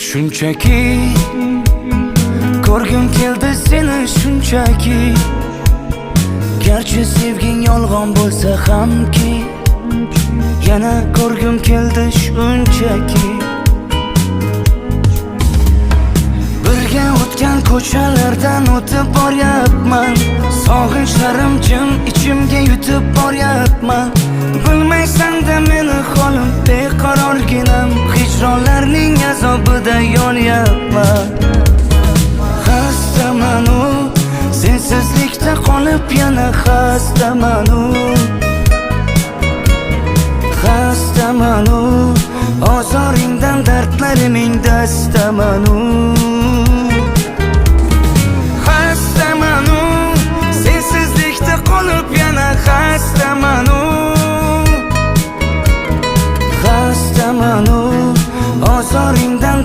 Shunchaki ko'rgim keldi seni, shunchaki. Garchi sevging yolg'on bo'lsa hamki, yana ko'rgim keldi shunchaki. Birga o'tgan ko'chalardan o'tib boryapman, sog'inchlarim jim ichimga yutib boryapman. Bilmaysan-da meni holim, beqarorginam, hijronlarning azobida yonyapman. Xastaman-u, sensizlikda qolib yana xastaman-u. Xastaman-u, ozoringdan dardlariming dastaman-u. Xastaman-u, sensizlikda qolib yana xastaman.